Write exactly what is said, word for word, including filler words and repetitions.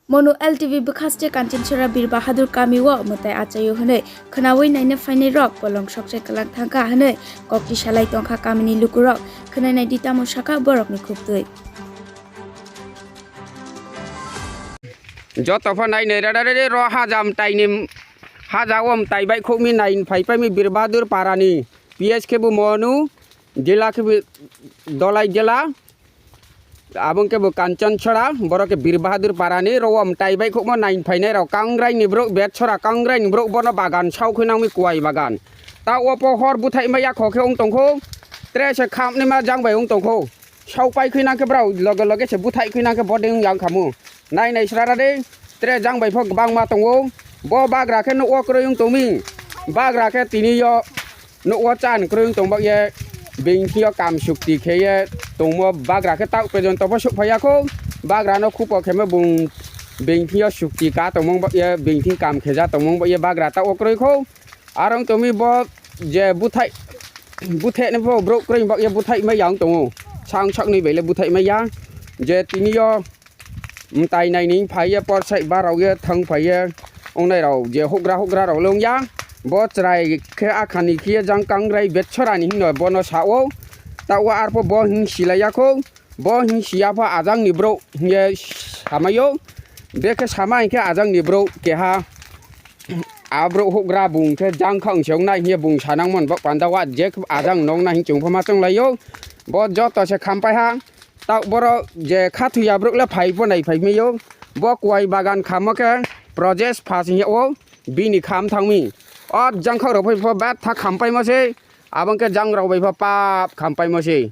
Monu L T V bwkhaste Kanchanchara Bir Bahadur kamio mwtai achaio hwnwi khwnawi naina phainai rok bolong sokchai kwlang thangkha hwnwi kokti salai tongkha kamini lukurok. Khwnai naidi tamo sakha borokni khubtwi. Joto pha nai nai rada re ro haja mtai ni haja o mtai bai khok mi nai phai pai mi Bir Bahadur para ni P S khe bo Monu, jela khe bo Dolai jela, abong khe bo Kanchanchara, borok khe Bir Bahadur para ni ro o mtai bai khok mo nai phai nai rok Kangrai ni borok Betchora Kangrai ni borok bono bagan sao khe nang mi kuai bagan. Ta o po hor buthai ma ya kho khe ong tong kho, tre se kham ni ma jang bai ong tong kho. Sau pai khwi nang khe brao loge loge se buthai khwi nang khe boding yang khamu. Nai nai sra ra de, tre jang bai pho bangma tongo. Bo bagra khe nuko kroi wng tong mi. Bagra khe tini yo nuko chan kroi wng tong bak ye. Bini thing yo kam sukti khe ye tongmo bagra khe tak pejon to bo suk phai ya kho. Bagra no khupo khe mo bung bini thing yo sukti ka tongmong bak ye, bini thing kam khe ja tongmong bak ye bagra ta o kroi kho. Arong tongmi bo je buthai, buthai ni bo borok kwrwi bak ye buthai mai yang tongo. Sang sak ni bele buthai mai ya. Je tini yo mtai nai ni phai ye por sai ba rok ye thang phai ye. Ongnai rok je hugra hugra rok long ya. Bo chwrai khe akhani khe jang Kangrai Betchora ni hino bono sa o. Ta o arpo bo hing silai ya kho. Bo hing siya pha ajang ni borok hingye samayo. Bekhe sama hingkhe ajang ni borok keha a borok hugra bung khe jang kha wngse wngnai hingye bung sanang mon bok panda wa je ajang nong na hing chung pha ma chong laio. Bo joto se khampai ha. Tak borok je khathuya borok le phai bo nai phai mayo. Bo kuai bagan khamo khe project phas hingye o bini kham thang mi. O jang kha rok phai pho bet tha khampai mo se. Abang khe jang rok bai pho pap khampai mo se.